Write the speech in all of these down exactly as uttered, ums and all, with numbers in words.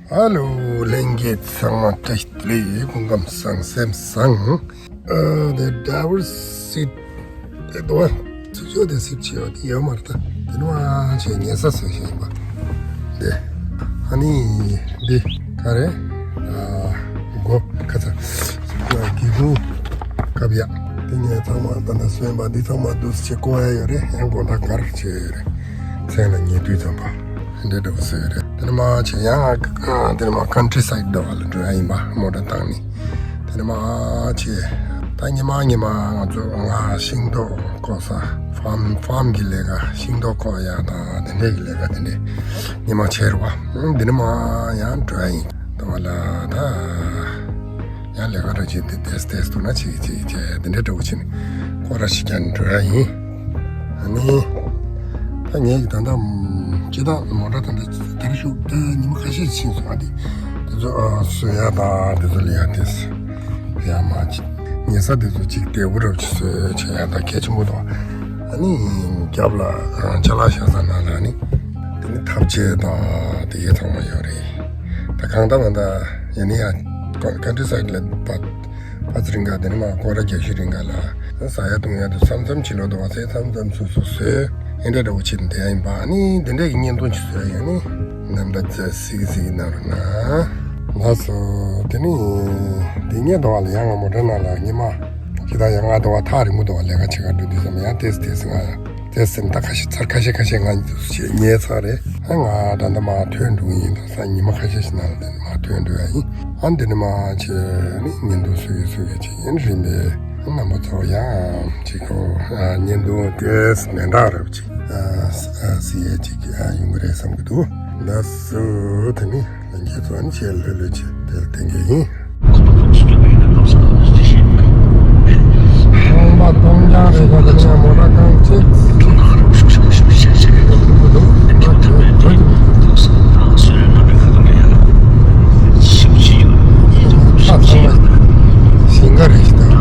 ཧ་ལོ། ལྷན་རྒྱས་ཚང་མ་བཀྲ་ཤིས་བདེ་ལེགས། སྐུ་ཁམས་བཟང་། སེམས་བཟང་། ཨ། དེ་ཌ་རའི་ཝར་སི་ཊི་དེ་དོ། ཚུར་ཕྱོགས་དེ་སིབ་ཆེ་བ་དེ་ཡོད་མ་རེད། ད་དེ་ནི་མ་ཆེ་ཉལ་ས་བཟོས་ཤིག་ཡིན་པ། དེ། ཨ་ནི། འདི་ག་རེ། ཨ། སྒོ་ཁ་ཚ། སྒེའུ་ཁུང་ཀབ་ཡག་དེ་ངས་ཚང་མ་ད་ལྟ་སོན་པ་འདི་ཚང་མ་འདུག་སེ་བཀོག་ཡ་ཡོད་རེད། ཡང་དགོང་དག་གར་བྱས་ཡོད་རེད། མཚན་ལ་ཉལ་དུས་ཙམ་པ། འདི་འདྲ་བོ་བཟོས་ཡོད་རེད། དེ་ནི་མ་ཆེ་ཡང་། ཨ། དེ་ནི་མ་ཁན་ཊི་སའིཌ་འདྲ་བ་ལ་འགྲོ་ཡ་ཡིན་པ། མོ་ཊ་བཏང་ནས། དེ་ནི་མ་ཆེ། ད་ཉི་མ་ཉི་མ་ང་ཚོ་ང་ཤིང་ཏོག་བཀོག་ས། ཧྥམ་ཧྥམ་གྱི་ལས་ཀ། ཤིང་ཏོག་བཀོག་ཡ་དང་དེ་འདྲས་ཀྱི་ལས་ཀ་དེ་འདྲས་ཉི་མ་བྱས་རེད་བ། འདི་ནི་མ་ཡང་འགྲོ་ཡ་ཡིན། ད་བ་ལ་ད་ཡང་ལས་ཀ་འདྲ་བྱེད་དེ་ཏེས་ཏེས་འདུག་ན་ཅིག་ཅིག་བྱས་དེ་འདྲས་འདྲ་བོ་བྱས་ནས་སྐོར་ར་ཞིག་ཀྱང་འགྲོ་ཡ་ཡིན། ཨ་ནི། ད་ངས་ཀྱི་ད་ལྟ་སྤྱི་བཏང་མོ་ཊ་ད་ལྟ་དར་ཤུགས་ད་ཉི་མ་ཁ་ཤས་ཕྱིན་སོང་། ཨ། དེ་དེ་ཚོ་ཨ་བཟོ་ཡ་དང་དེ་ཚོ་ལས་ཡ་དེ་ཡ་མ་ཅིག་ཉལ་ས་དེ་ཚོ་ཅིག་བདེ་པོ་རབ་ཅིག་བཟོས་བྱས་ཡ་ད་གལ་ཆེན་པོ་དང་། ཨ་ནི་རྒྱབ་ལ་ཨ་ཅ་ལག་བཞག་ས་ནང་ལ་ནི་དེ་ནི་ཐབ་ཆས་དང་དེ་གའི་ཚང་མ་ཡོད་རེད། ད་གང་ལྟར་མ་ད་ཡིན་ན་ཡང་ཁན་ཊི་སའིཌ་ལ་བ། ཕར་ཚུར་རིང་ག་དེ་ནི་མ་སྐོར་ར་རྒྱག་ཤུལ་རིང་ག་ལ་ཟ་ཡ་བཏུང་ཡ་དེ་མཚམས་མཚམས་ཕྱི་ལོགས་དུ་བ་ཚེ་མཚམས་མཚམས་སོ་སོ་བཟོས། ཨེ་འདྲ་འདྲ་བོ་བྱེད་བསྡད་ཡ་ཡིན་པ། ཨ་ནི་འདི་འདྲ་གི་བརྙན་ཐུང་ཅིག་བཟོས་ཡ་ཡིན། ཨ་ནི་རྣམ་པ་ཚོས་གཟིགས་གཟིགས་གནང་རོགས་གནང་། ལགས་སོ། དེ་ནི་འདི་ངས་དོ་བ་ལ་ཡང་ང་མོ་ཊ་ནང་ལ་ཉི་མ་ཅི་ད་ཡང་ང་དོ་བ་ཐག་རིང་མོ་དོ་བ་ལས་ཀ་བྱེད་ག་འགྲོ་དུས་ཙམ་ཡང་ཏེས་ཏེས་ང་ཡང་། དེ་སེམས་ད་ཁ་ཤས་ཚར་ཁ་ཤས་ཁ་ཤས་ང་ཉལ་ཚར་རེད། ཨ། ང་ད་ལྟ་མར་ཐོན་འགྲོ་གི་ཡིན། ད་ས་ཉི་མ་ཁ་ཤས་ཤིག་ནང་ལ་དེ་ནས་མར་ཐོན་འགྲོ་ཡ་ཡིན། ཨ། འདི་ནས་མར་བྱས་ནས་ཉིན་དུ་སུ་ཡོད་སུ་ཡོད་ཅིག་ཡིན་རིམ་པས་རྣམ་པ་ཚོ་ཡང་ཅིག་གོ། ཨ། ཉིན་དུ་ཏེས་མེ་འདྲ་རབ་ཅིག་ཨ། ཨ། སི་ཡ་ཅིག་ཨ། ཡོང་གི་རེད་བསམ་གི་འདུག་ལགས་སོ། དེ་ནི། ལྷན་རྒྱས་ཚོ་ཨ་ནི་ཆེས་ལྷོད་ལྷོད་བྱས་དེར་བསྟན་གྱི་ཡིན། ཁང་པ་སྟོང་རྐྱང་རེད་ཤག་དེ་ནས་མོ་ཊ་རྐང་གཅིག་ཞིང་ཁ་རེད་ཤག་ད་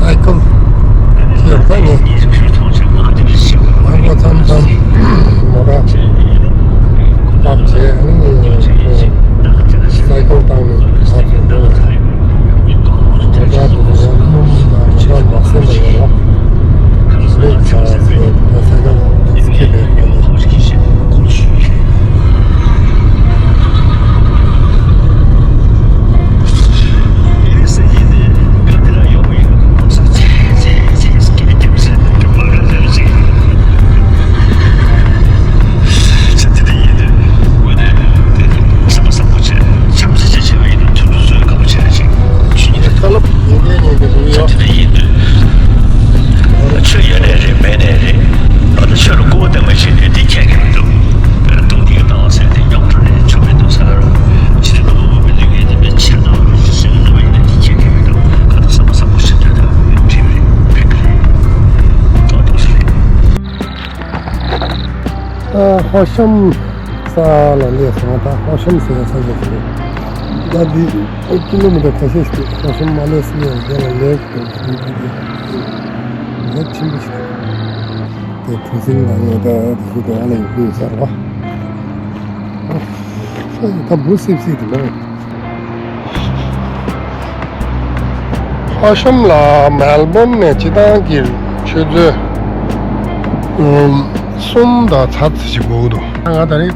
སའི་ཀལ་ཁྱེར་ད་ངས། ང་ཚོ་མཚམས་མཚམས་མོ་ཊ་བརྐྱངས་བྱས་ནས་སའི་ཀལ་བཏང་ནས་ང་ཚོ་འགྲོ་བ་མོ་ཊ་དེ་ཚོ་ཡང་སྣུམ་དང་མོ་ཊ་མ་སེམས་པ་ཡོད་རོགས་ལེགས་བྱ་ཟེར་ད་སའི་ཀལ་དེ་ཁྱེར་ནས་ང་ཚོ། ཆོས་ཡོད་ནའི་རེད་མེད་ནའི་རེད། ད་ལྟ་ཆོས་ལ་སྐུར་བ་བཏང་བ་བྱས་ནས་འདི་ཁྱད་ཀྱི་མི་འདུག་དཔེར་ན་སྟོང་ཉིད་ལྟ་བ་ཟེར་དེ་རྙོག་དྲ་རེད། ཆོས་མི་འདུག་ཟེར་རོ། ཇི་སྲིད་སློབ་དཔོན་མི་འདུག་གས་དེ་འདྲ་ཕྱིར་ལྟ་བ་རེད་ཟེར་ན་ལྟ་བ་ཡིན་ན་འདི་ཁྱད་ཀྱི་མི་འདུག་ག་ད་བསམ་པ་བཟང་པོ་ཞིག་འདོད་དང་འགྲིག་རེད། ཕན་གྱི་རེད། ཏོག་ཏོག་ཞིག་རེད། ཨ། ཧོ་ཤམ་ས་ལ་སླེབས་སོང་། ད་ཧོ་ཤམ་ཟེར་ས་ཞིག་རེད། ད་འདི་ཀི་ལོ་མི་ཊར་ཁ་ཤས་ཤིག་ཧོ་ཤམ་མ་སླེབས་སྔོན་དེ་ལ་ལེགས་དང་ཞིང་གི་དེ་ལེགས་ཆེན་པོ་ཞིག་རེད། དེ་གྲུ་གཟིངས་ལ་ངས་ད་དེ་ཚོ་དེ་ཨ་ལ་ཡོད་དགོས་ཚར་བ། ད་འབུ་སིབ་སིབ་དེ་མ་རེད། ཧོ་ཤམ་ལ་མེལ་བོན་ནས་སྤྱི་བཏང་གི་ཆུ་ཚོད་གསུམ་དང་ཚ་ཙམ་ཞིག་འགོར་གི་འདུག་ང་ད་རེས་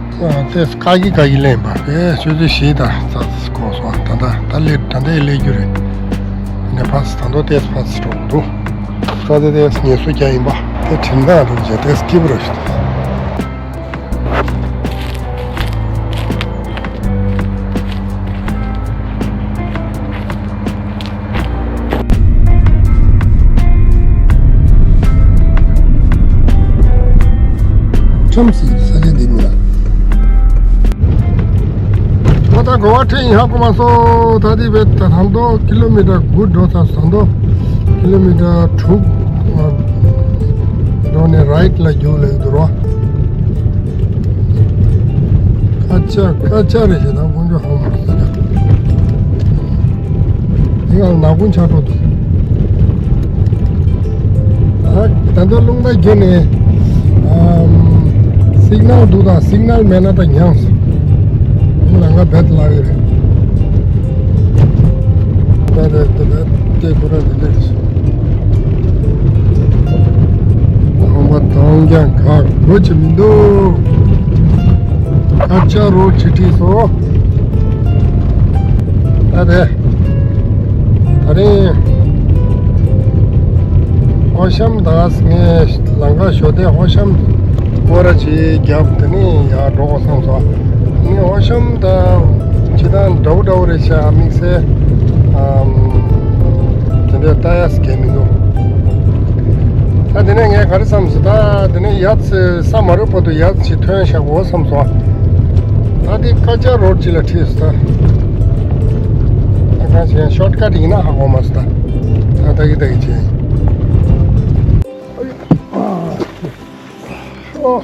ཏེས་ཀ་གི་ཀ་གི་ལེན་པ་དེ་ཆུ་ཚོད་བཞི་དང་ཚ་ཙམ་འགོར་སོང་། ད་ལྟ་ད་སླེབས་ད་ལྟ་སླེབས་རྒྱུ་རེད། ནས་ཕ་སི་ད་དོ་ཏེས་ཕ་སི་འགྲོ་གི་འདུག་ས་དེ་ཏེས་ངལ་གསོ་རྒྱག་ཡིན་པ་དེ་དྲན་ཐག་རིང་རྗེས་ཏེས་སྐྱིད་པོ་རེད། ཁྲོམ་སི་ས་ཆ་འདི་མིན་ལ། ད་ལྟ་གོ་བ་ཁྲིད་ཡིན་ཧ་གོ་མ་སོང་། ད་འདི་བས་ད་ཐང་དོ་ཀི་ལོ་མི་ཊར་དགུ་འགྲོ་ཚར་སོང་། ད་ཀི་ལོ་མི་ཊར་དྲུག་འགྲོ་ནས་རའིཊ་ལ་རྒྱུག་ལེགས་འདུག་རོ། ཁ་ཆ་ཁ་ཆ་རེ་ཞེ་དང་དཀོན་མཆོག་ཧ་མ་ཁ་ཆ། དེ་ཡང་ནག་ཁུང་ཆགས་འགྲོ་འདུག་ད་ ད་ལྟ་རླུང་རྟ་བརྒྱུད་ནས་ཨམ། སིག་ནལ་འདུག་དང་སིག་ནལ་མེད་ན་ད་ཉམས་སོང་། ལམ་ཁ་རྦད་དེ་བརླག་གི་རེད། ད་རེད་ད་རེད། སྐད་ཁོ་རང་འདི་འདྲ་རེད། ཁང་པ་གཏོང་རྐྱང་ག་གོ་ཅི་མི་འདུག་ཁ་ཆ་རོ་ཆི་ཁྲིད་སོང་། ད་རེད། ད་རེད། ཧོ་ཤམ་ད་ངས་ལམ་ཁ་ཞོ་དེ་ཧོ་ཤམ་སྐོར་ར་ཅིག་བརྒྱབ་དེ་ནས་ཡར་འགྲོ་དགོས་བསམ་སོང་། ངས་ཧོ་ཤམ་ད་ཇི་ལྟར་འདྲ་བོ་འདྲ་བོ་རེད་ཤག་དམིགས་བསལ་ཨམ། དེ་འདྲའི་ལྟ་ཡ་སྐད་མི་འདུག་ད་དེ་ནས་ངས་ག་རེ་བསམ་སོང་། ད་དེ་ནས་ཡར་ས་མ་རུབ་བར་དུ་ཡར་ཅིག་ཐོན་བཞག་གོ་བསམ་སོང་། ད་དེ་ཀ་ཅ་རོ་ཌི་ཅིག་ལ་ཁྲིད་སོང་། ད་ད་གང་བྱས་ཤོཊ་ཀཊ་ཡིན་ན་ཧ་གོ་མ་སོང་། ད་ད་གི་ད་གི་བྱས། ཨོ།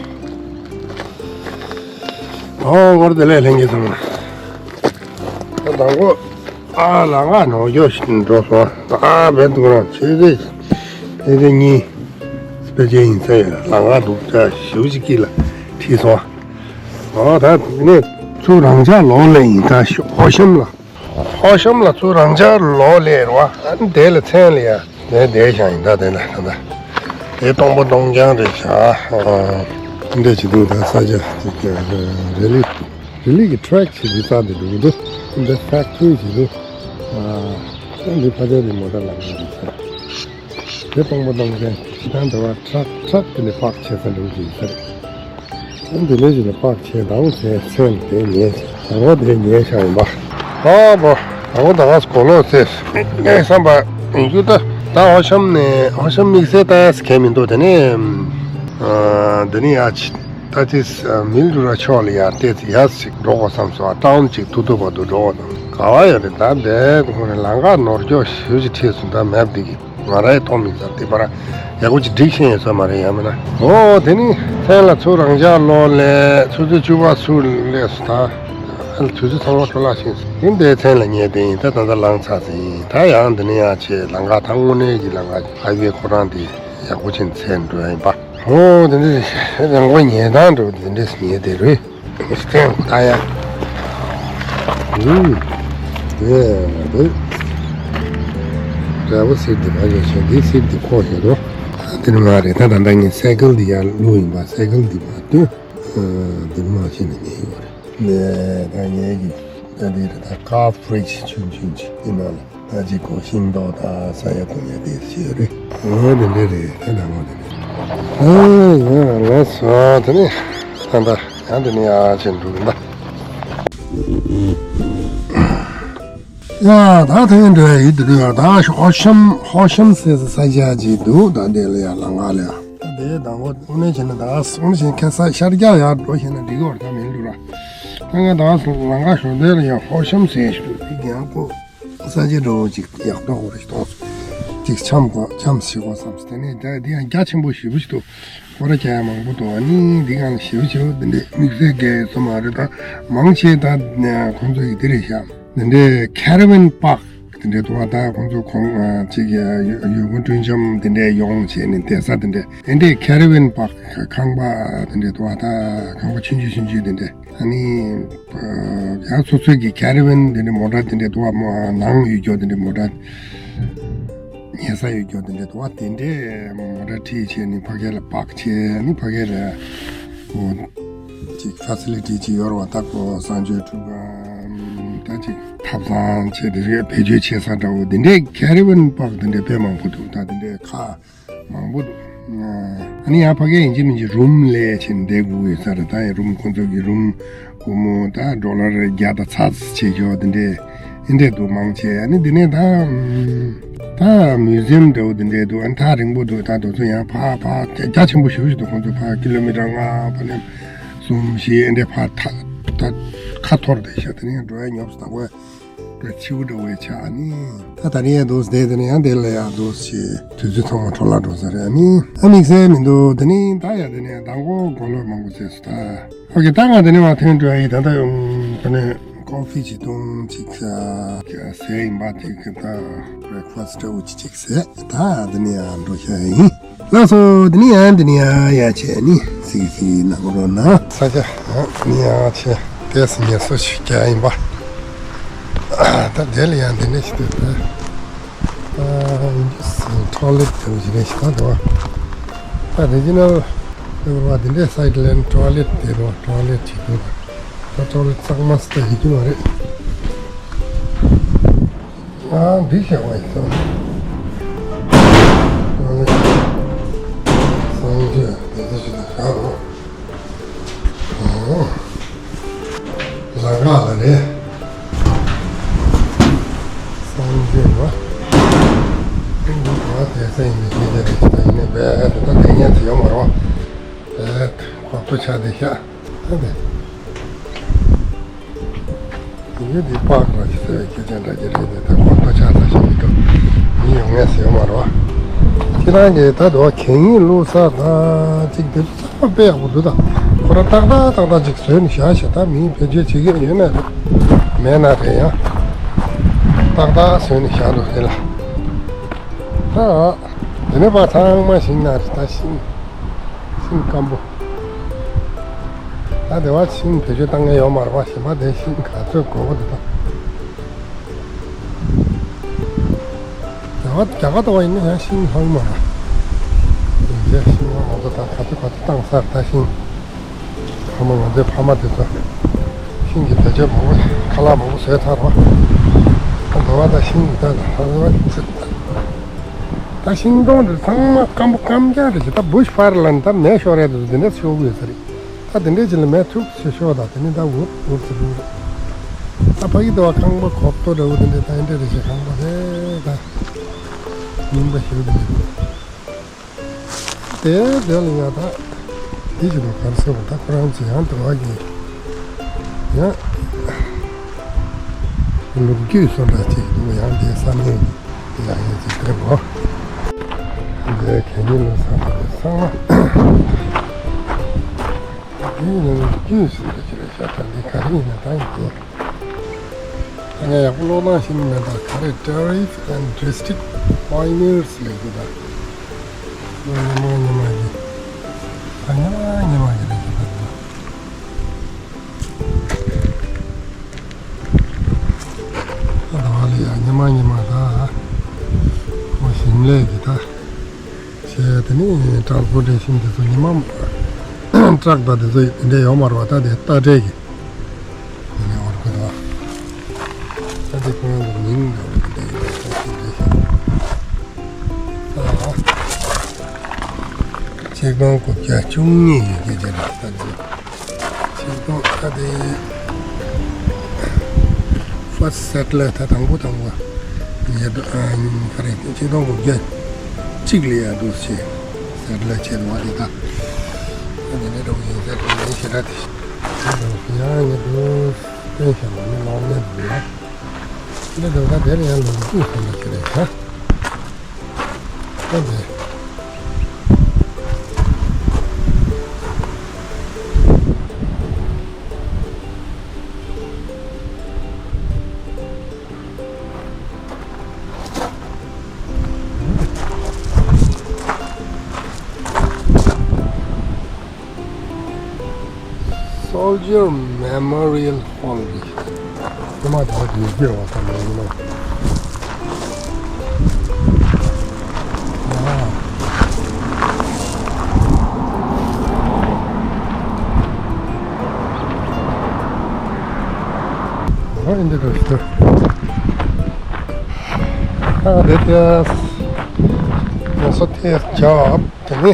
ཨོ། ངོར་དེ་ལས་ལྷན་རྒྱས་ཚང་མ། ད་དང་པོ། ཨ་ལ་ང་ནོར་འགྱོ་ཞིག་འགྲོ་སོང་། ཨ་བེད་དུ་རང་ཆེ་རེ། ཆེ་རེ་གཉིས། སྤེ་ཆེ་ཡིན་ཚེ་ལ་ང་འདུག་ཅག་ཞིའུ་ཅིག་གི་ལ་ཁྲིད་སོང་། ཨོ་ད་དེ་ནས་ཚུར་རང་ཅག་ལོག་ལེ་ཡིན། ད་ཧོ་ཤམ་ལ། ཧོ་ཤམ་ལ་ཚུར་རང་ཅག་ལོག་ལེ་རེད་བ། ཨ་ནི་དེ་ལ་མཚན་ལ་ཡ། དེ་དེ་ཤང་ཡིན་ད་དེ་ན་ད་ད། དེ་སྟོང་པ་སྟོང་རྐྱང་རེད་ཤག་འདྲ་ཅིག་འདུག་ད་ས་ཆ་ཅིག་རེ་ལི་རེ་ལི་གི་ཊེ་རེག་ཅིག་འདི་རྩ་འདི་འདུག་འདུག་འདི་ཕེག་ཊི་རི་ཅིག་འདུག་ཨ་འདི་ཕ་ཆེ་རི་མོ་ཊ་ལམ་ཁ་རེད་ཤག་དེ་སྟོང་པ་སྟོང་རྐྱང་ཅིག་ད་འདི་བ་ཊྲག་ཊྲག་དེ་ནས་པག་བྱེད་ས་འདྲ་བོ་ཅིག་ཡིན་ས་རེད། འདི་ལས་ཀྱི་ལ་པག་ཆེ་དང་ཚེ་ཚེ་དེ་ཉེ་ཆེ་དང་པོ་དེ་ཉེ་ཤ་ཡིན་པ། ཨོ་བོ། དང་པོ་ད་ག་སྐོ་ལོ་ཚེ་ངས་བསམ་པ་ཡིན་རྒྱུ་ད། ད་ཧོ་ཤམ་ནས་ཧོ་ཤམ་དམིགས་བསལ་ལྟ་ཡ་ཟེར་མཁན་མི་འདུག་དེ་ནས་ཨ་འདི་ནས་ཡ་ཅི་ད་ཅི་མིལ་རུ་ར་ཕྱོགས་ལ་ཡ་བལྟས་ཚེ་ཡ་ཅིག་འགྲོ་དགོས་བསམ་སོང་། ཊའུན་ཅིག་ཐུག་ཐུག་བར་དུ་འགྲོ་དགོས་དང་ག་བ་ཡོད་རེད། ད་འདས་ཁོ་རེ་ལམ་ཁ་ནོར་སྐྱོ་ཞེ་པོ་ཅིག་ཁྲིད་སོང་། ད་མེབ་འདི་གི་ང་རའི་མཐོང་མི་ཚར་དེ་པར་ཡག་པོ་ཅིག་སྒྲིག་ཤེས་ཡོད་ས་མ་རེད་ཡ་མིན་ན། ཨོ་དེ་ནི་མཚན་ལ་ཚུར་རང་ཅག་ལོག་ལེ་ཆུ་ཚོད་བཅུ་པ་ཚུར་སླེབས་སོང་། ད་ཨ་ལ་དུས་ཚོད་ཚང་མ་འཕྲོ་བརླག་ཕྱིན་སོང་། དེ་འདྲའི་མཚན་ལ་ཉལ་བསྡད་ཡིན། ད་ད་ལྟ་ལངས་ཚར་ཟིན་ཡིན། ད་ཡང་འདི་ནས་ཡང་ཆེ་ལམ་ཁ་ད་དངོས་གནས་ཀྱི་ལམ་ཁ་ཧའི་ཝེ་ཁོ་རང་དེ་ཡག་པོ་ཕྱིན་ཚེ་འགྲོ་ཡ་ཡིན་པ། ཨོ་དེ་འདྲའི་རང་མགོ་ཉལ་སྟངས་འགྲོ་དེ་འདྲས་ཉལ་བསྡད་རེད། སྟེང་ད་ཡ། ཨུམ། དེ་རེད། འདྲ་པོ་སེར་འདི་མ་ཡོད་ཤག་འདི་སེར་འདི་ཁོག་ཡོད་དོ། འདི་ནི་མ་རེད། ད་ད་ལྟ་ངས་སའི་ཀལ་འདི་ཡར་བླུགས་ཡིན་པ། སའི་ཀལ་འདི་མ་སྟོན། འདི་མ་ཤེས་ན་ཉན་ཡོད་རེད། ནས་ད་ངས་ཀྱི་ད་འདི་རེད། ད་ཀར་ཕ་རི་ཇི་ཆུང་ཆུང་ཅིག་འདི་ནང་ལ། ད་ཅིག་གོ་ཤིང་ཏོག་དང་ས་ཡ་གོང་ཡ་དེ་ཤེས་རེད། ཨོ་དེ་འདྲ་རེད། ད་ནང་ལོགས་དེ་རེད། ཨ་ཡ་ལགས་སོ། དེ་ནས་ད་ད་ཡང་དེ་ནས་ཡར་ཕྱིན་འགྲོ་གི་ཡིན་ད། ཡ་ད་དེ་འདྲ་ཡིན་དེ་འདྲ་ཡ། ད་ཧོ་ཤམ་ཧོ་ཤམ་ཟེར་ས་ས་ཆ་ཅིག་འདུག་ད་འདི་ལ་ཡ་ལམ་ཁ་ལ་ཡ། ད་དེ་དང་པོ་དངོས་གནས་བྱས་ན་ད་སོང་ཞིང་ཁ་ས་ཤར་རྒྱག་ཡར་འགྲོ་ཤེས་ན་འགྲིག་གི་ཡོད་རེད། ད་མིན་འགྲོ་ར། ད་ང་ད་ལམ་ཁ་ཞོར་དེ་ལ་ཡ་ཧོ་ཤམ་ཟེར་ཞིག་འདུག་དེ་རྒྱང་པོ། ས་ཆ་འདྲ་བོ་ཅིག་ཡག་པོ་རེ་གཏོང་སོང་། ཅིག་འཆམ་གོ་འཆམ་ཞིག་གོ་བསམ་སོང་། དེ་ནས་ད་འདི་ཡང་རྒྱ་ཆེན་པོ་ཞེ་པོ་ཞིག་འདུག་སྐོར་ར་རྒྱག་ཡ་མང་པོ་འདུག་ཨ་ནི་འདི་གང་ཞེ་པོ་ཞེ་པོ་འདི་འདྲས་དམིགས་བསལ་གྱི་སོ་མ་རེད། ད་མང་ཆེ་ད་ཁོང་ཚོ་ཡི་འདི་རེད་ཤག་འདི་འདྲས་ཁེ་ར་ཝན་པག་འདི་འདྲས་འདུག་ཨ་ད་ཁོང་ཚོ་གོང་ཅིག་ཡོད་དགུ་སྤྲོ་འཆམ་འདི་འདྲས་ཡོང་བྱས་ནས་བསྡད་ས་འདི་འདྲས། འདི་འདྲས་ཁེ་ར་ཝན་པག་ཁང་པ་འདི་འདྲས་འདུག་ཨ་ད་ཁང་པ་ཆུང་ཆུང་ཆུང་ཆུང་འདི་འདྲས། ཨ་ནི། ཡང་སོ་སོའི་གི་ཁེ་ར་ཝན་དེ་འདྲའི་མོ་ཊ་དེ་འདྲའི་འདུག་བ། མོ་ནང་ཡོད་རྒྱུ་དེ་འདྲའི་མོ་ཊ། ཉལ་ས་ཡོད་རྒྱུ་དེ་འདྲའི་འདུག་བ། དེ་འདྲའི་མོ་ཊ་ཁྲིད་བྱས་ནས་ཕ་གི་ལ་པག་བྱས་ནི་ཕ་གི་ལ་ཨོ་ཅིག་ཕ་སི་ལི་ཊི་ཅིག་ཡོད་རེད་བ། ད་ཀོ་གསང་སྤྱོད་ཁྲུས་ཁང་ད་ཅིག་ཐབ་ཚང་བྱས་དེ་རིགས་བེད་སྤྱོད་བྱེད་ས་འདྲ་བོ་དེ་འདྲའི་ཁེ་ར་ཝན་པག་དེ་འདྲའི་དཔེ་མང་པོ་འདུག་ད་དེ་འདྲའི་ཁ། མང་པོ་འདུག་ཨ་ནི་ཡང་ཕ་གིར་ཡིན་གཅིག་མིན་གཅིག་རུམ་ལས་བྱེད་བསྡད་དགོས་ཡོད་ས་རེད། ད་ཡང་རུམ་ཁོང་ཚོ་གི་རུམ་སྒོར་མོ་ད་ཌོ་ལར་བརྒྱ་དང་ཚ་ཙམ་བྱེད་ཆོག་དེ་འདྲས་ཨེ་འདྲས་འདུག་མང་ཆེ། ཨ་ནི་དེ་ནས་ད་ད་མིའུ་ཛི་ཡམ་འདྲ་བོ་དེ་འདྲས་འདུག་ཨ་ནི་ཐག་རིང་པོ་འདུག་ད་དེ་ཚོ་ཡང་ཕར་ཕར་རྒྱ་ཆེན་པོ་ཞེ་པོ་ཞིག་འདུག་ཁོང་ཚོ་ཕར་ཀི་ལོ་མི་ཊར་ལྔ་བར་ལ་གསུམ་བཞི་ཨེ་འདྲས་ཕར་ཐག་ད་ཁ་འཐོར་བསྡད་ཤག་དེ་ནས་འགྲོ་ཡ་ཉོབ་སོང་། ད་ཁོས། དེ་ཆིའུ་འདྲ་བོའི་ཆ་ཨ་ནི། ད་ད་རིང་ཡ་འདུག་སེ་བསྡད་དེ་ནས་ཡང་དེ་ལ་ཡ་འདུག་སེ་དུས་ཚོད་ཚང་མ་འཕྲོ་བརླག་འགྲོ་ས་རེད་ཨ་ནི། ཨ་དམིགས་བསལ་མི་འདུག་དེ་ནི་ད་ཡ་དེ་ནས་མདང་དགོང་གོ་ལོག་མང་པོ་བྱས་སོང་ད། ཨོ་ཁེ་ད་ང་དེ་ནས་མར་ཐོན་འགྲོ་ཡ་ཡིན། ད་ལྟ་ཡོང་དེ་ནས་ ཀོ་ཕི་ཅིག་བཏུང་ཅིག་ཟས་ཡིན་པ་དེ་གི་ད་བྷི་རེག་ཕ་སི་འདྲ་བོ་ཅིག་ཅིག་ཟས། ད་འདི་ནས་ཡང་འགྲོ་ཤ་ཡིན། ལགས་སོ། འདི་ནས་ཡང་འདི་ནས་ཡང་ཡ་ཆེ་ནི་སིག་སིག་ནང་རོ་ན་ས་ཆ་ཡང་འདི་ནས་ཡང་ཆེ། ཏེས་ངལ་གསོ་ཞིག་རྒྱག་ཡིན་པ། ད་དེ་ལ་ཡང་འདི་འདྲ་ཞིག་འདུག་ད། ཨ་ཡིན་གྱི་སིང་ཊོ་ལེཊ་དེ་འདྲ་ཞིག་རེད་ཤག་ད་འདུག་བ། ད་རི་ཇི་ནལ་ལེ་བལ་བ་འདི་འདྲའི་སའི་ཌི་ལ་ཊོ་ལེཊ་དེ་རུ་ཊོ་ལེཊ་བྱེད་དགོས་ད། ཊོ་ལེཊ་གཙང་མ་སྟེ་ཡོད་ཀྱི་མ་རེད། ཨ་འདི་བྱས་པ་ཡིན་ཙང་། ཊོ་ལེཊ་གཙང་བཅོས་དེ་ཚོ་ཞིག་ལ་བཞག་རོགས། ལ་ག་ལ་རེད། སངས་རྒྱས་ལ། ཨིན་ཇི་ག་དེ་ས་ཡིན་ནི་ཤེས་རྒྱ་རེད་ཅི་ད་ཡིན་ནི་བས་ད་དེ་ཉན་ཚེ་ཡོད་མ་རོ། བས་གོ་ཏོ་ཆ་དེ་ཤ་ད་དེ། ཡུལ་འདི་པགས་ར་ཅི་ཟེར་བའི་སྐད་ཆ་འདྲ་ཅི་རེད་དེ་ད་གོ་ཏོ་ཆ་ད་ཤ་མི་འདུག་མི་ཡོང་ངས་ཟེར་ཡོད་མ་རོ། ཁྱེད་རང་གིས་ད་དུ་གད་སྙིགས་བླུགས་ས་ད་ཅིག་དེ། དཔེ་ཡག་པོ་འདུག་ད། ཁོ་ར་ཏག་ཏག་ཏག་ཏག་ཅིག་བཟོས་ནས་བཞག་ཤག་ད་མིས་བེད་སྤྱོད་བྱེད་ཀྱི་ཡོད་ན་རེད། མེད་ན་རེད་ཡང་། ཏག་ཏག་བཟོས་ནས་བཞག་འདུག་རེད་ལ། ད། དེ་ནས་ཕར་ཚང་མ་ཤིང་ནགས་རེད་ད་ཤིང་། ཤིང་སྐམ་པོ། ད་དེ་བ་ཤིང་བེད་སྤྱོད་བཏང་མཁན་ཡོད་མ་རེད་པ་གཞན་པ་དེ་ཤིང་ག་ཚོད་དགོས་པ་འདུག་ད། རྒྱ་གར་རྒྱ་གར་ལྟ་བ་ཡིན་ན་ཡང་ཤིང་ལྷག་མ་རེད། ཡིན་ཚད་ཤིང་ལ་ང་ཚོ་ད་ག་ཚོད་ག་ཚོད་བཏང་ས་རེད་ད་ཤིང་། ཕ་མ་ང་ཚོའི་ཕ་མ་དེ་ཚོ་ཤིང་གི་བེད་སྤྱོད་མང་པོ་ཁ་ལག་མང་པོ་བཟོས་ཚར་བ། ད་འདི་བ་ད་ཤིང་གི་ད་ད་ལྷག་མ་ཚོད་ད། ཤིང་སྡོང་དེ་ཚང་མ་སྐམ་པོ་སྐམ་རྐྱང་རེད་ཤག་ད་བུ་ཤི་ཕ་ཡར་ལ་ནི་ད་མེ་ཤོར་ཡ་དེ་ཚོ་དེ་འདྲ་ཤོར་གི་ཡོད་ས་རེད། ད་དེ་འདྲའི་ཅིག་ལ་མེ་ཐུག་ཆེ་ཤོས་དང་དེ་ནི་ད་འུར་འུར་ཚེ་འདུག་རེད། ད་ཕ་གི་དེ་བ་ཁང་པ་གོག་ཏོ་འདྲ་བོ་དེ་འདྲའི་ད་ཨེ་འདྲ་རེ་ཞིག་ཁང་པ་རེད་ད། རྙིང་པ་ཞིག་དེ་འདྲ་འདུག་དེ་དེ་ལ་ཡ་ད་དེ་ཅིག་ལ་གར་སོ་ད་ཁོ་རང་ཚོ་ཡང་དུ་བ་གི་ཡང་ལོ་རྒྱུས་སོ་འདྲ་ཅིག་འདུག་ཡང་དེ་ས་གནས་ཀྱི་ཡང་ཡང་ཅིག་དེ་རེད་གོ། དེ་གན་ཡིན་ལ་ས་ད་དེ་ཚང་མ། འདིའི་ནང་རྒྱུས་ཟེར་གྱི་རེད་ཤག་ད་འདི་ག་རེ་ཡིན་ན་ད་ཡིན་ཏེ། ད་ངས་ཡག་པོ་ཀློག་སྟངས་ཤེས་ནི་མེད་ད་ག་རེ་Tariff and Drastic Pioneers ལབ་ཀྱི་ད། ཉི་མ་ཉི་མ་གི། ད་ཉི་མ་ཉི་མ་གི་རེད་ཀྱི་ད་ད། ད་ད་བ་ལ་ཡ་ཉི་མ་ཉི་མ་ད། ཁོ་ཞིང་ལས་ཀྱི་ད། བྱས་དེ་ནི་ཊ་རན་སི་པོར་ཊེ་ཤན་དེ་ཚོ་ཉི་མ་ཊ་རག་དང་དེ་ཚོ་དེ་འདྲ་ཡོད་མ་རེད་བ། ད་དེ་རྟ་དྲེལ་གྱི་དེ་ནི་འོར་གི་དོ། ད་དེ་ཁོ་རང་གི་མིང་འདྲ་བོ་དེ་འདྲ་ཡོད་ས་ཞིག་རེད་ཤག་ད་ཆིག་སྟོང་དགུ་བརྒྱ་བཅུ་གཉིས་ཀྱི་སྐད་ཆ་རེད་ད་དེ། ཆིག་སྟོང་ད་དེ་ཕར་སི་སེ་ཊི་ལར་ད་དང་པོ་དང་པོ་ཡ་ད་ཨ་ནི་ཕ་རེད་ཆིག་སྟོང་དགུ་བརྒྱ་གཅིག་ལ་ཡ་འདུག་སེ་སི་སེ་ཊི་ལར་བྱས་འདུག་བ་དེ་ད། ཨ་ནི་ནི་འགྲོ་གི་ཡིན་ཟེར་དུ་ཡིན་ཞེ་དྲག་དེ་ཡང་ངས་འདུག་སྟོན་བཞག་པ་ནི་གློག་བརྙན་འདུག་ལ། འདི་འདུག་ད་དེར་ཡང་ལོ་རྒྱུས་ཟེར་ལ་ཞེ་དྲག་ད། Soldier Memorial Hall གི་ཉི་མ་དེ་བ་དེ་སྐྱེ་བ་ཙམ་ལ་ཉི་མ། ཨ་འདི་འདྲ་ཞིག་ཨ་དེ་དེ་ང་ཚོ་དེ་རྒྱབ་དེ་ནི་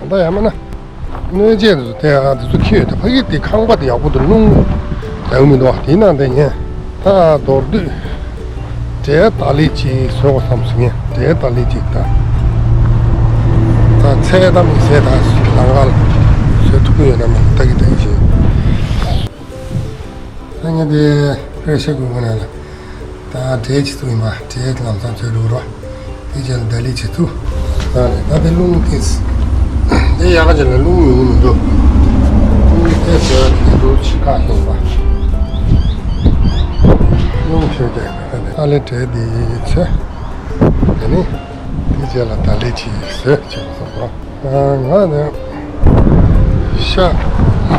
ད་ཡང་མིན་ན། གནོད་བྱེད་དེ་ཚོ་དེ་ཨ་དེ་ཚོ་ཁྱེར་ཡོད་དེ་ཕ་གི་དེ་ཁང་པ་དེ་ཡག་པོ་དེ་རླུང་ལྡང་མི་འདུག་དེའི་ནང་དེ་ངས་ད་མདོར་བསྡུས་འབྲས་ཏ་ལི་ཅིག་བཟོ་དགོས་བསམ་སོང་ངས་འབྲས་ཏ་ལི་ཅིག་ད་ད་ཚལ་ད་མི་ཚལ་ད་ལང་ཀ་ལ་བཟོ་ཐུབ་ཀྱི་ཡོད་ན་མིན་ལྟ་གི་ལྟ་གི་བྱེད། ད་ངས་དེ་ཕེ་ཤ་གུ་གུ་ན་ལ། ད་འབྲས་ཅིག་བཙུགས་ཡིན་པ་འབྲས་ལམ་སང་ཚོས་འགྲོ་རོགས། དེ་རྗེས་ལ་ལྡ་ལི་བྱེད་ཚུགས། ད་རེད་ད་དེ་རླུང་དེ། དེ་ཡག་ག་ཅིག་ལ་རླུང་ཡོང་གི་མི་འདུག་རླུང་དེ་ཟེར་བ་དེ་འདུག་ཕྱི་ཁ་ཤོར་བ། སྣུམ་ཞོ་རྒྱག་ཡིན་པ་ནི་ཨ་ལེ་བྲེ་འདི་ཚོས། དེ་ནི་དེ་རྗེས་ལ་ད་ལེ་ཅིག་བཟོས་བྱས་པ་སོགས་ལ། ང་ནི་ཤ་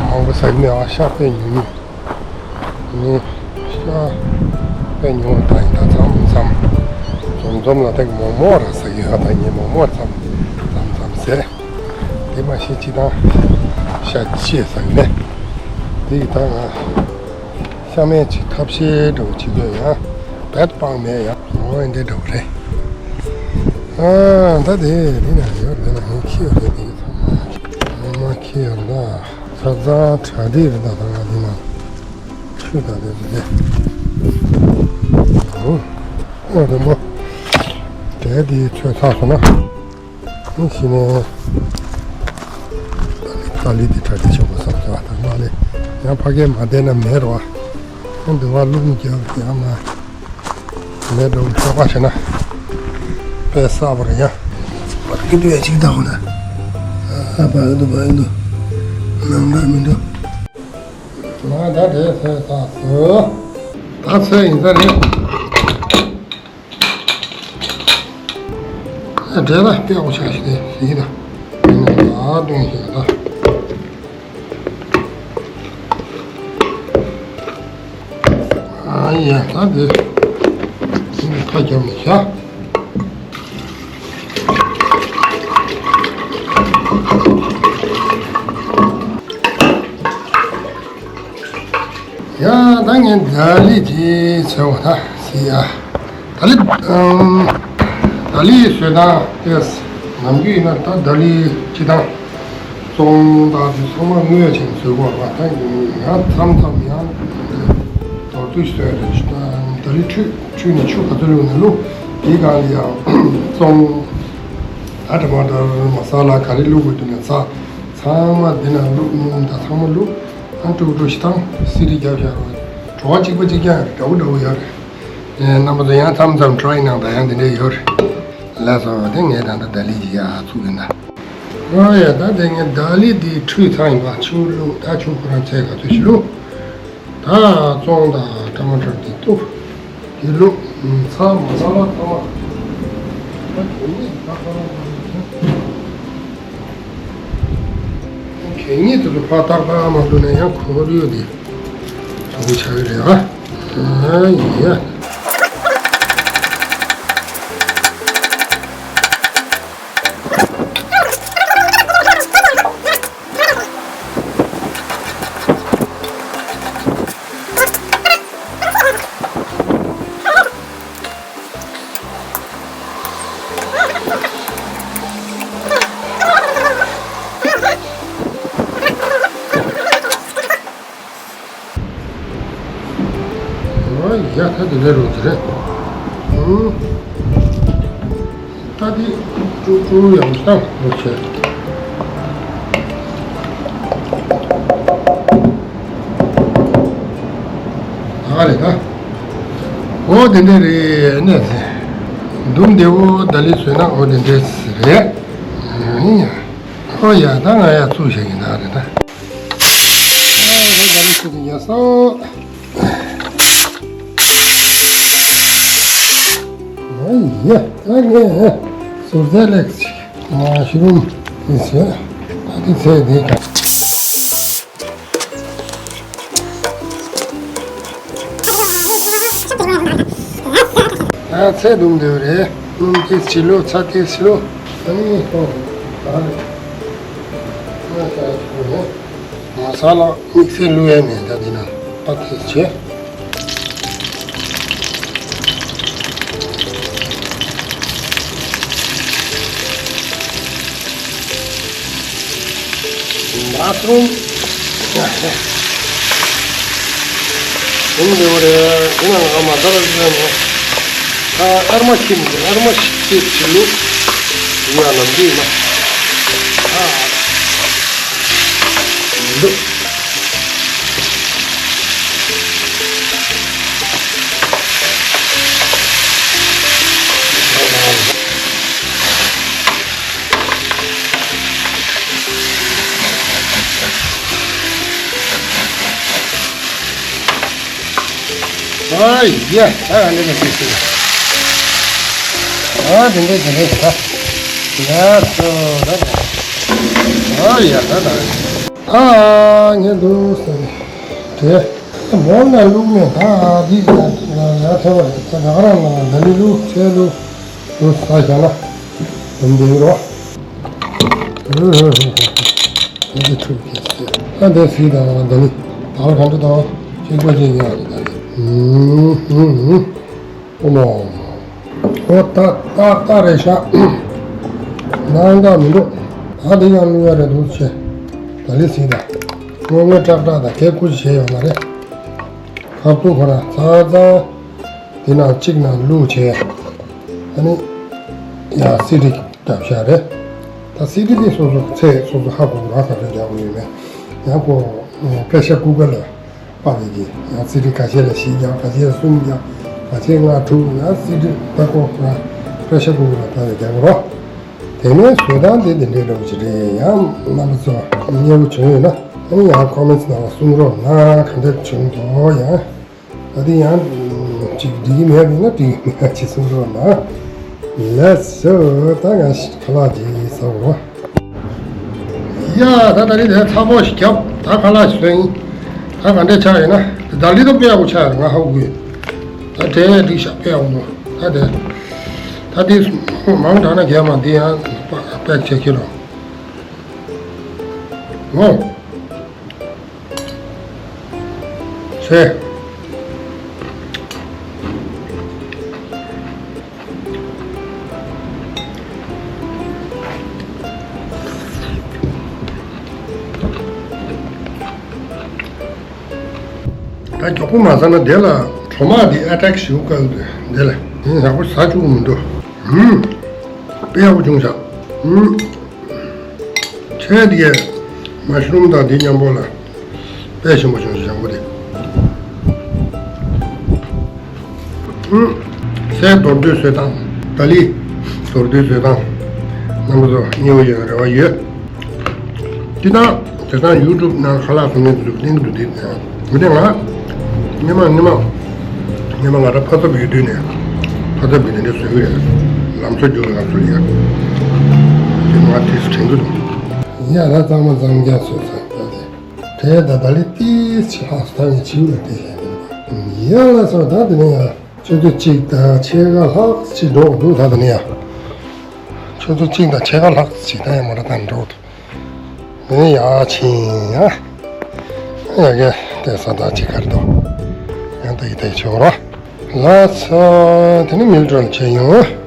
མང་པོ་ཟ་གི་མེད་པ། ཤ་དཔེ་ཉུང་ཉུང་། ནི་ཤ་དཔེ་ཉུང་བ་ད་ཡིན། ད་མཚམས་མཚམས་འཛོམས་འཛོམས་ལ་ཏིག་མོག་མོག་ར་ཟ་གི་ཡོད། ད་ངས་མོག་མོག་ཙམ་མཚམས་མཚམས་ཟས། དེ་མ་གཞི་སྤྱིར་བཏང་ཤ་ཅིག་ཟ་གི་མེད། དེ་ཡིས་ད་ང་ཤ་མེད་ཅིག་ཐབས་ཤེས་འདྲ་བོ་བྱེད་དགོས། ཡང་བེད་སྤང་མེད། ཡང་འོ་འདི་འདྲ་བོ་རེད། ཨ་ད་དེ་འདི་ན་ཡོད། འདི་ན་ངས་ཁྱེར་ཡོད་རེད། འདི་ཚང་མ་ངས་ཁྱེར་ཡོད་ད། ཆ་ཚང་གྲ་སྒྲིག་རེད། ད་ད་ང་འདི་ན་ཆུ་ད་དེ་རེད། ཨོ་རེད་མོ། དེ་འདི་ཚོས་ཚར་སོང་ན། ཨ་ནི་གཞི་ནས་ད་ནི་ཐག་ལི་འདི་གྲ་སྒྲིག་བྱེད་དགོས་བསམ་སོང་། ད་མ་ལས་ཡང་ཕ་གིར་མ་བསྡད་ན་མེད་རོ། ཨ་འདི་བ་རླུང་རྒྱབ་ཡང་ན་མེད་འགྲོ་གི། ཆོག་པ་བྱས་ན་དཔེ་གསར་པ་རེད་ཡ། བར་གི་འདུག་ཡ་གཅིག་ད་འོ་ན། ཨ་བར་གི་འདུག་བར་གི་འདུག་ནམ་ག་མི་འདུག་ང་ད་དེ་ཚོས་ཚར་སོང་། ད་ཚོས་ཡིན་ས་རེད། འབྲས་ལ་དཔེ་འོ་ཆ་ཞིག་དེ་ཞིག་ད། ཡིན་ན་ད་སྟོན་ཞིག་ད། ཨ་ཡ་ད་དེ་ཁ་རྒྱབ་ནས་བཞག་ཡ་ད་ངས་ད་ལི་ཅིག་བཟོས་པ་ད་ཟེར་ཡ། ད་ལི་ཨམ། ད་ལི་བཟོས་སྟངས་དེ་ནམ་རྒྱུན་ཡིན་ན་ད་ད་ལི་སྤྱིར་བཏང་བཙོང་དང་དེ་ཚང་མ་བརྔོས་བྱས་བཟོས་པ་རེད། ད་ཡང་མཚམས་མཚམས་ཡང་དོར་ཚུལ་བཟོས་རེད། ད་ལི་ཁྲུས་ཁྲུས་ནས་ཆུ་ག་ཚོད་བླུགས་ན་བླུགས། དེའི་སྒང་ལ་ཡང་བཙོང་ད་ཊ་མ་ཊར་མ་ས་ལ་ག་རེ་བླུགས་དགོས་འདུག་ན་ཚ། ཚང་མ་འདི་ན་བླུགས། སྣུམ་དང་ཚང་མ་བླུགས། ཨ་དཀྲུག་དཀྲུག་ཞིག་བཏང་། སི་རི་རྒྱབ་བཞག་རོགས། བྲོ་བ་གཅིག་པ་གཅིག་རྐྱང་རེད། འདྲ་བོ་འདྲ་བོ་ཡོད་རེད། ཨེ་རྣམ་པ་ཚོ་ཡང་མཚམས་མཚམས་ཊ་རའི་གནང་དང་། ཡང་འདི་འདྲ་ཡོད་རེད། ལགས་སོ། དེ་ངས་ད་ལྟ་ད་ལི་ཅིག་ཡར་བཙུགས་ཡིན་ད། ཨོ་ཡ་ད་དེ་ངས་ད་ལི་འདི་ཁྲུས་ཚར་ཡིན་པ། ཆུ་བླུགས། ད་ཆུ་ཁོ་རང་ཚད་ག་ཚོད་ཞིག་བླུགས། ད་བཙོང་དང་ཊ་མ་ཊར་དེ་གཏུབ། དེ་བླུགས། ཚ་མ་ཚ་བ་ཚ་བ། ད་དེ་ནས་ད་ཚ་བ་ཚ་བ། གད་སྙིགས་དེ་ཚོ་ཕར་ཏག་ཏག་མ་བླུགས་ན་ཡང་ཁོར་ཡུག་དེ་ཚོགས་པའི་ཆ་ཡོད་རེད་ཨ། ཨ་ཡ། ཡ་ད་དེ་འདྲ་རུ་དེ་རེད། ཨུ། ད་དེ་ཀྲུ་ཀྲུ་ཡང་བཏང་རུ་བྱས། ད་ག་རེད་ད། འོ་དེ་འདྲ་རེད་ནས། འདུམ་བདེ་བོ་ད་ལི་བཟོས་ན་འོ་དེ་འདྲ་རེད། ཨུ་ཡ། ཨོ་ཡ་ད་ང་ཡ་ཚུགས་བཞག་གི་ད་རེད་ད། ཨོ་ད་རེད་ཚུགས་ཀྱི་ཡ་སོ། ཨོ་ཡ་ད་ངས་ཟུར་ཟའི་ལེགས་ཅིག་མ་ཤི་རུམ་དེ་ཚོས་ད་དེ་ཚོས་དེ་ག་ཨ་ཚད་འདུམ་འདོད་རེད། སྣུམ་ཏིག་ཕྱི་ལོ་ཚྭ་ཏིག་ཕྱི་ལོ། ཨ་ནི་ཧོ། ཨ་རེད། ཨ་ཚ་ཆུ་ནས་མ་ས་ལ་དམིགས་བསལ་བླུག་ཡས་མེད། ད་འདི་ན་ཨ་ཏིག་བྱས། མ་སོང་། ཡིན་འདི་བ་རེད། ཡིན་ན་ང་མ་ད་ར་ཟེར་ནས། ཨ་ཨར་མ་ཁྱིམ་གྱི་ཨར་མ་ཞིག་ཅེས་བྱེད་ལུགས། ཡིན་ན་ལམ་འདི་ཡིན་ན། ཨ་འདུག་ད་ ཨ་ཡ། ད་ཨ་འདྲ་ནས་ཤིག་ཤིག་ཨ་དེ་འདྲས་དེ་འདྲས་ད། ཡ་སོ་ད་ད། ཨ་ཡ་ད་ད། ཨ་ངས་འདུག་ཟེར་དེ། མོ་ན་བླུགས་ནས་ད་འདི་ཡ་ཐོས་པ་རེད། ད་ང་རང་ལ་ད་ནི་བླུགས་ཚལ་བླུགས་བླུགས་ས་བཞག་ན་དུམ་བདེ་རོ། འདི་ཐུག་གི་ཟེར། ཨ་འདི་སྲིད་དང་ད་ནི་ད་ལ་གང་འདྲ་དང་ཤིང་པ་ཅན་ཡང་རེད་ད་ནི། ཨོ་མ། ཨོ་ཏག་ཏག་ཏག་རེད་ཤག་ནང་ད་མི་འདུག་ད་འདི་ཡང་བླུག་ཡ་རེད་འདུག་ཆེ། ད་ལི་སྲིད་དང་། སྔོན་སྔོན་སྐྲག་སྐྲག་དང་གད་ཁུ་བྱས་ཡོད་མ་རེད། ཁ་བཏུང་ཁོ་རང་ཚ་ཚ། དེ་ནང་གཅིག་ནང་བླུགས་བྱས། ཨ་ནི། ཡང་སི་ཌི་བརྒྱབ་ཤག་རེད། ད་སི་ཌི་དེ་སོ་སོ་ཚེ་སོ་སོ་ཧ་གོ་གི་རང་ས་ཚོད་རྒྱག་གི་ཡོད་མེད། ཡང་ཁོ་པེ་ཤ་ཀུ་ཀར་ལ་སྤར་བའི་གི་ཡང་སི་ཌི་ག་ཤེད་ལ་བཞི་རྒྱག་ག་ཤེད་ལ་གསུམ་རྒྱག་ག་ཤེད་ལྔ་དྲུག་ཡང་སི་ཌི་ད་ཁོ་རང་པེ་ཤ་ཀུ་ཀར་ལ་སྤར་བའི་རྒྱག་གི་རོ། དེ་ནས་བཟོ་སྟངས་དེ་དེ་འདྲའི་ལོག་ཅིག་རེད། ཡང་རྣམ་པ་ཚོ་མཉེས་པོ་བྱུང་ཡོད་ན་ཨ་ནི་ཡང་ཀོ་མེན་ཊི་ནང་ལ་གསུང་རོགས་གནང་། ག་འདྲ་བྱུང་འདུག་ཡང་། ད་དེ་ཡང་ཅིག་འགྲིག་གི་མེད་པ་ཡིན་ན་འགྲིག་གི་མེད་པ་ཅིག་གསུང་རོགས་གནང་། ལགས་སོ། ད་ང་ཁ་ལག་ཅིག་ཟ་དགོས། ཡ་ད་ད་རེས་དེ་ཚ་པོ་ཞིག་བརྒྱབ། ད་ཁ་ལག་ཞིག་ཟོས་ཡིན། ད་ག་འདྲས་ཆགས་ཡོད་ན་ད་ལི་ད་དཔེ་ཡག་པོ་ཆགས་ཡོད། ང་ཧ་གོ་གི་ཡོད། ད་དྲན་ཡས་འགྲིག་ཤག་དཔེ་ཡག་པོ་འདུག་ད་དེ་ད་དེ་མང་དྲགས་ན་རྒྱལ་མ་འདི་ཡང་པེག་བྱེད་ཁྱེར་རོགས། ངོ་། ཆེ། ད་མགྱོགས་པོ་མ་ཟ་ན་དེ་ལ་གྲོ་མ་དེ་ཨ་ཊེག་ཞུ་ག་དེ་ལ་དེ་ཡག་པོ་ཟ་བཅུག་གི་མི་འདུག་ཧུམ། དཔེ་ཡག་པོ་བྱུང་ཤག་ཧུམ། ཁྱེད་དེ་གས་མ་ཤ་རུམ་དང་དེ་མཉམ་པོ་ལ་དཔེ་ཞིམ་པོ་བྱུང་ཞིག་བྱང་པོ་དེ། ཧུམ། སའི་མདོར་བསྡུས་བཟོ་སྟངས། ད་ལི་མདོར་བསྡུས་བཟོ་སྟངས། རྣམ་པ་ཚོ་མཉེས་པོ་ཡོད་རེ་བ་ཡོད། འདི་དང་དེ་དང་ཡུ་ཊུབ་ནང་ཁ་ལག་བཟོ་མཁན་ཚོ་གླེང་གི་འདུག་འདི་མི་དེ་ང་། སྔོན་མ་སྔོན་མ་སྔོན་མ་ང་རང་ཕ་ཚབ་ཡོད་དུས་ནས་ཕ་ཚབ་ཀྱིས་དེ་འདྲ་བཟོས་ཀྱི་རེད། ལམ་སང་རྒྱུགས་ལ་བཟོ་ཡ། དེ་ང་དེ་སུ་དྲན་གྱི་འདུག་ཡ་ད་གཙང་མ་གཙང་རྐྱང་བཟོས་ཚར་ད་དེ། དེ་ད་ད་ལི་ཏིས་ཆི་ཧ་ས་ནི་ཆིའུ་ལ་དེ་ཡ་ཡ་ལ་སོ་ད་དེ་ནས་ཡ་ཆུ་ཚོད་གཅིག་དང་ཕྱེད་ཀ་ལྷག་ཅིག་འགྲོ་འདུག་ད་དེ་ནས་ཡ་ཆུ་ཚོད་གཅིག་དང་ཕྱེད་ཀ་ལྷག་ཅིག་ད་ཡ་མོ་ར་ད་འགྲོ་འདུག་དེ་ནས་ཡ་ཕྱིན་ཡ་ཡ་གི་དེ་ས་ད་ཅིག་གར་འདུག་ཡང་ད་ཡི་དེ་ཆོག་རོ། ལགས་སོ། དེ་ནས་མིལ་ཊོལ་བྱས་ཡོང་།